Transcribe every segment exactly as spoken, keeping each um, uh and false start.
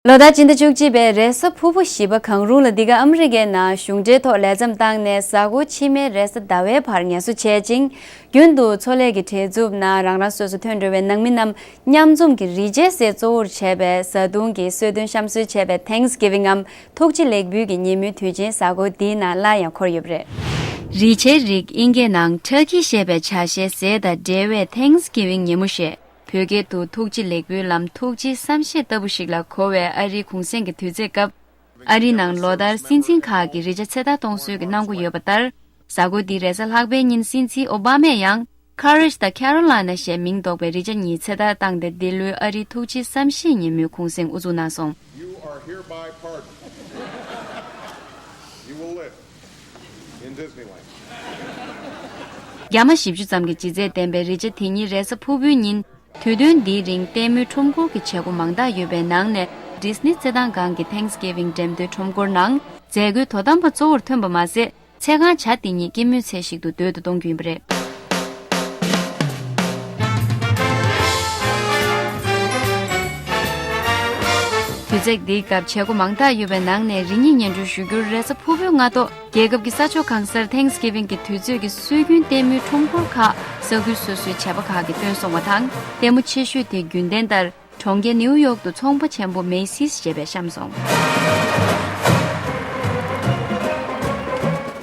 ལོ་ལྟར་སྤྱི་ཟླ་བཅུ་གཅིག་པའི་རེས་གཟའ་ཕུར་བུ་བཞི་པ་གང་རུང་ལ་འདི་ག་ཨ་མི་རི་ཀའི་ནང་གཞུང་འབྲེལ་ཐོག་ལས་མཚམས་བཏང་ནས་གཟའ་འཁོར་ཕྱི་མའི་རེས་གཟའ་ཟླ་བའི་བར་ངལ་གསོ་བྱེད་ཅིང་། རྒྱུན་དུ་མཚོ་ལས་ཀྱི་བྲེལ་འཚུབ་ནང་རང་རང་སོ་སོ་ཐོན་འགྲོ་བའི་ནང་མི་རྣམས་མཉམ་འཛོམས་ཀྱི་རི་ཆའི་སྲས་གཙོ་བོར་བྱས་པའི་བཟའ་བཏུང་གི་གསོལ་སྟོན་བཤམས་གསོལ་བྱས་པའི་Thanksgiving་འམ་ཐུགས་རྗེ་ལེགས་འབུལ་གྱི་ཉིན་མོའི་དུས་ཆེན་གཟའ་འཁོར་འདིའི་ནང་སླར་ཡང་འཁོར་ཡོད་པ་རེད། རི་ཆའི་རིགས་དབྱིན་སྐད་ནང་Turkey་ཞེས་པའི་ཆ་ཤས་ཟས་དང་འབྲེལ་བའི་Thanksgiving་ཉིན་མོ་ཞེས། བོད་སྐད་དུ་ཐུགས་རྗེ་ལེགས་འབུལ་ལམ་ཐུགས་རྗེའི་བསམ་ཤེས་ལྟ་བུ་ཞིག་ལ་གོ་བའི་ཨ་རིའི་གུང་གསེང་གི་དུས་ཚོད་སྐབས། ཨ་རིའི་ནང་ལོ་ལྟར་སྲིད་འཛིན་ཁག་གི་རི་ཆ་ཚེ་ཐར་གཏོང་སྲོལ་གྱི་གནང་སྒོ་ཡོད་པ་ལྟར། གཟའ་འཁོར་འདིའི་རེས་གཟའ་ལྷག་པའི་ཉིན་སྲིད་འཛིན་ཨོ་བྷ་མས་ཡང་Courage the Carolina་ཞེས་མིང་འདོགས་པའི་རི་ཆ་གཉིས་ཚེ་ཐར་བཏང་སྟེ་འདི་ལོའི་ཨ་རིའི་ཐུགས་རྗེའི་བསམ་ཤེས་ཉིན་མོའི་གུང་གསེང་དབུ་འཛུགས་གནང་སོང་། You are hereby pardoned. You will live in Disneyland. རྒྱ་མ་བཞི་བཅུ་ཙམ་གྱི་ལྗིད་ཚད་ལྡན་པའི་རི་ཆ་དེ་ཉིད་རེས་གཟའ་ཕུར་བུའི་ཉིན། དུས་སྟོན་འདིའི་རིང་ལྟད་མོའི་ཁྲོམ་སྐོར་གྱི་བྱེད་སྒོ་མང་དག་ཡོད་པའི་ནང་ནས་Disney་རྩེད་ཐང་སྒང་གི་Thanksgiving་འགྲེམས་སྟོན་ཁྲོམ་སྐོར་ནང་མཛད་སྒོའི་དོ་དམ་པ་གཙོ་བོར་ཐོན་པ་མ་ཟད། ཚེ་གང་བྱ་དེ་ཉིད་སྐྱེད་མོས་ཚལ་ཞིག་ཏུ་འདོད་དུ་གཏོང་རྒྱུ་ཡིན་པ་རེད། དུས་ཚིགས་འདིའི་སྐབས་བྱེད་སྒོ་མང་དག་ཡོད་པའི་ནང་ནས་རེ་སྙིང་སྙན་སྒྲོན་ཞུ་རྒྱུར་རེས་གཟའ་ཕུར་བུའི་སྔ་ཐོག་རྒྱལ་ཁབ་ཀྱི་ས་ཕྱོགས་གང་སར་Thanksgiving་གི་དུས་ཚོད་ཀྱི་སྲོལ་རྒྱུན་ལྟད་མོའི་ཁྲོམ་སྐོར་ཁག་ས་ཁུལ་སོ་སོའི་བྱེས་པ་ཁག་གིས་བཏོན་སོང་བ་དང་། ལྟད་མོ་ཆེ་ཤོས་དེའི་རྒྱུན་ལྡན་ལྟར་གྲོང་ཁྱེར་ནིའུ་ཡོག་ཏུ་ཚོང་པ་ཆེན་པོ་Macy's་ཞེས་པས་བཤམས་སོང་།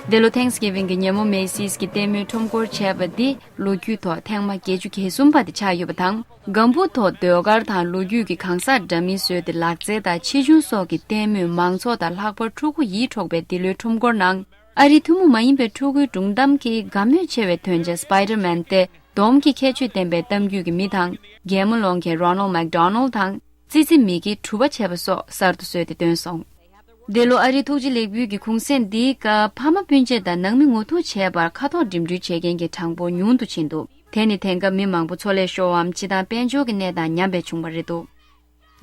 འདི་ལོ་Thanksgiving་གི་ཉིན་མོ་Macy's་གི་ལྟད་མོའི་ཁྲོམ་སྐོར་བྱས་པ་འདི་ལོ་རྒྱུས་ཐོག་ཐེངས་མ་བརྒྱད་ཅུ་གྱ་གསུམ་པ་དེ་ཆགས་ཡོད་པ་དང་། སྒམ་པོ་ཐོག་ཟློས་གར་དང་ལོ་རྒྱུས་ཀྱི་གང་ཟག་འདྲ་མིན་བཟོས་ཏེ་ལག་རྩལ་དང་ཆེ་ཆུང་སོགས་ཀྱི་ལྟད་མོས་མང་ཚོགས་དང་ལྷག་པར་ཕྲུ་གུ་ཡིད་འཕྲོག་པའི་འདི་ལོའི་ཁྲོམ་སྐོར་ནང་། ཨ་རིའི་ཐུན་མོང་མ་ཡིན་པའི་ཕྲུ་གུའི་སྒྲུང་གཏམ་གྱི་དགའ་མོས་ཆེ་བའི་དོན་བྱ་Spider-Man་སྟེ། འདོམ་གྱི་ཁྱད་ཆོས་ལྡན་པའི་གཏམ་རྒྱུད་ཀྱི་མི་དང་། གད་མོ་སློང་མཁན་Ronald McDonald་དང་། ཙི་ཙི་མི་ཀི་གྲུ་པ་བྱས་པ་སོགས་གསར་དུ་བཟོས་ཏེ་བཏོན་སོང་། འདི་ལོ་ཨ་རིའི་ཐུགས་རྗེ་ལེགས་འབུལ་གྱི་གུང་གསེང་འདིའི་སྐབས་ཕ་མ་སྤུན་མཆེད་དང་ནང་མི་ངོ་ཐུག་བྱས་པར་ཁ་ཐོག་འགྲིམ་འགྲུལ་བྱེད་མཁན་གྱི་གྲངས་འབོར་ཉུང་དུ་ཕྱིན་འདུག་དེ་ནི་དེང་སྐབས་མི་མང་པོ་མཚོ་ལས་ཤོར་བའམ་སྤྱི་བཏང་དཔལ་འབྱོར་གྱི་གནས་སྟངས་ཉམས་པས་བྱུང་བ་རེད་འདུག་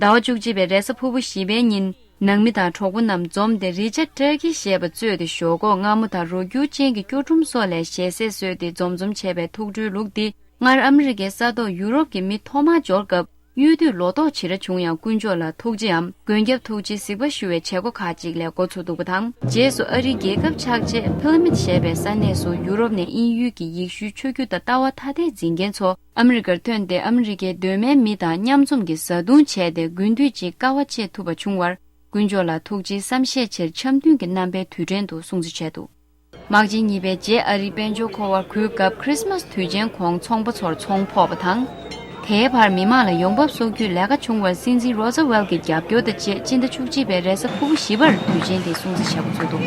ཟླ་བ་བཅུ་གཅིག་པའི་རེས་གཟའ་ཕུར་བུ་བཞི་པའི་ཉིན། ནང་མི་དང་གྲོགས་པོ་རྣམས་འཛོམས་ཏེ་རི་ཆ་ཊར་ཀི་ཞེས་པ་གཙོས་ཏེ་ཞོག་ཁོག་མངར་མོ་དང་རོ་སྐྱུར་ཅན་གྱི་སྐྱོ་ཁྲུམ་སོགས་ལས་ཞལ་ཟས་གསོལ་ཏེ་འཛོམས་འཛོམས་བྱས་པའི་ཐུགས་སྤྲོའི་ལུགས་འདི་སྔར་ཨ་མི་རི་ཀའི་ས་ཐོག་ཡུ་རོབ་ཀྱི་མི་ཐོག་མར་འབྱོར་སྐབས་གཡུལ་དུས་ལོ་ཏོག་ཇི་འདྲ་བྱུང་ཡང་དཀོན་མཆོག་ལ་ཐུགས་རྗེའམ་མགོན་སྐྱབས་ཐུགས་རྗེའི་གཟིགས་པ་ཞུ་བའི་བྱེད་སྒོ་ཁག་ཅིག་ལས་འགོ་ཚུགས་འདུག་པ་དང་། རྗེས་སུ་ཨ་རིའི་རྒྱལ་ཁབ་ཆགས་རྗེས་ཕི་ལ་མིད་ཞེས་པའི་ས་གནས་སུ་ཡུ་རོབ་ནས་དབྱིན་ཡུལ་གྱི་ཡེ་ཤུའི་ཆོས་བརྒྱུད་དང་ལྟ་བ་ཐ་དད་འཛིན་མཁན་ཚོ། ཨ་མི་རི་ཀར་ཐོན་ཏེ་ཨ་མི་རི་ཀའི་གདོད་མའི་མི་དང་མཉམ་འཛོམས་ཀྱིས་བཟའ་བཏུང་བྱས་ཏེ་དགུན་དུས་ཀྱི་དཀའ་བ་སྤྱད་ཐུབ་པ་བྱུང་བར་དཀོན་མཆོག་ལ་ཐུགས་རྗེའི་བསམ་ཤེས་ཆེད་འཆམ་མཐུན་གྱི་རྣམ་པའི་དུས་དྲན་དུ་སྲུང་བརྩི་བྱས་འདུག་དམག་ཆེན་གཉིས་པའི་རྗེས་ཨ་རིའི་དཔལ་འབྱོར་འཁོར་བར་གུད་སྐབས་ཁྲིས་མཱས་དུས་ཆེན་གོང་ཚོང་པ་ཚོར་ཚོང་ཕོག་པ་དང་། དེའི་བར་མི་མང་ལ་ཡོང་འབབ་གསོག་རྒྱུའི་ལས་ཀ་བྱུང་བར་སྲིད་འཛིན་རོ་ཛ་ཝེལ་གྱི་རྒྱབ་སྐྱོར་དང་བཅས་སྤྱི་ཟླ་བཅུ་གཅིག་པའི་རེས་གཟའ་ཕུར་བུ་བཞི་པར་དུས་ཆེན་དེ་སྲུང་བརྩི་བྱེད་འགོ་ཚུགས་འདུག་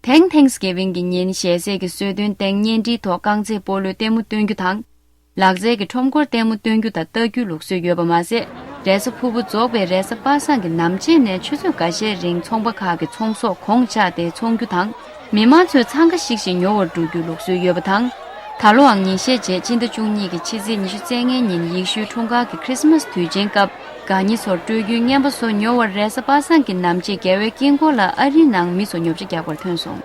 དེང་Thanksgiving་གི་ཉིན་ཞལ་ཟས་ཀྱི་གསོལ་སྟོན་སྟེང་བརྙན་འཕྲིན་ཐོག་རྐང་རྩེད་སྤོ་ལོའི་ལྟད་མོ་སྟོན་རྒྱུ་དང་། ལག་རྩལ་གྱི་ཁྲོམ་སྐོར་ལྟད་མོ་སྟོན་རྒྱུ་དང་ལྟ་རྒྱུའི་ལུགས་སྲོལ་ཡོད་པ་མ་ཟད། རེས་གཟའ་ཕུར་བུ་རྫོགས་པའི་རེས་གཟའ་པ་སངས་ཀྱི་ནམ་ཕྱེད་ནས་ཆུ་ཚོད་འགའ་ཤས་རིང་ཚོང་པ་ཁག་གི་ཚོང་ཟོག་གོང་བཅག་སྟེ་འཚོང་རྒྱུ་དང་། མི་མང་ཚོས་འཚང་ཁ་ཤིག་ཤིག་ཉོ་བར་འགྲོ་རྒྱུའི་ལུགས་སྲོལ་ཡོད་པ་དང་། ད་ལོའང་ཉིན་ཤས་རྗེས་སྤྱི་ཟླ་བཅུ་གཉིས་ཀྱི་ཕྱི་ཚེས་ཉི་ཤུ་རྩ་ལྔའི་ཉིན་ཡེ་ཤུའི་འཁྲུངས་སྐར་གྱི་ཁྲིས་མཱས་དུས་ཆེན་སྐབས་དགའ་ཉེ་ཚོར་སྤྲོད་རྒྱུའི་རྔན་པ་སོགས་ཉོ་བར་རེས་གཟའ་པ་སངས་ཀྱི་ནམ་ཕྱེད་རྒྱལ་བའི་དཀྱིལ་འཁོར་ལ་ཨ་རིའི་ནང་མི་ཚོ་ཉོ་ཆ་རྒྱག་པར་ཐོན་སོང་།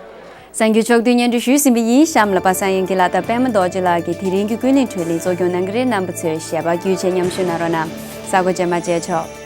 གསར་འགྱུར་ཕྱོགས་བསྡུས་སྙན་སྒྲོན་ཞུས་ཟིན་པ་ཡིན། གཤམ་ལ་པ་སངས་དབྱངས་སྐྱིད་ལགས་དང་པད་མ་རྡོ་རྗེ་ལགས་ཀྱིས་དེ་རིང་གི་ཀུན་གླེང་འཕྲོས་ལེན་གཙོ་སྐྱོང་གནང་གི་རེད། རྣམ་པ་ཚོས་ཞལ་པར་བརྒྱུད་བྱས་མཉམ་ཞུགས་གནང་རོགས་གནང་། གཟའ་འཁོར་རྗེས་མ་མཇལ་ཆོག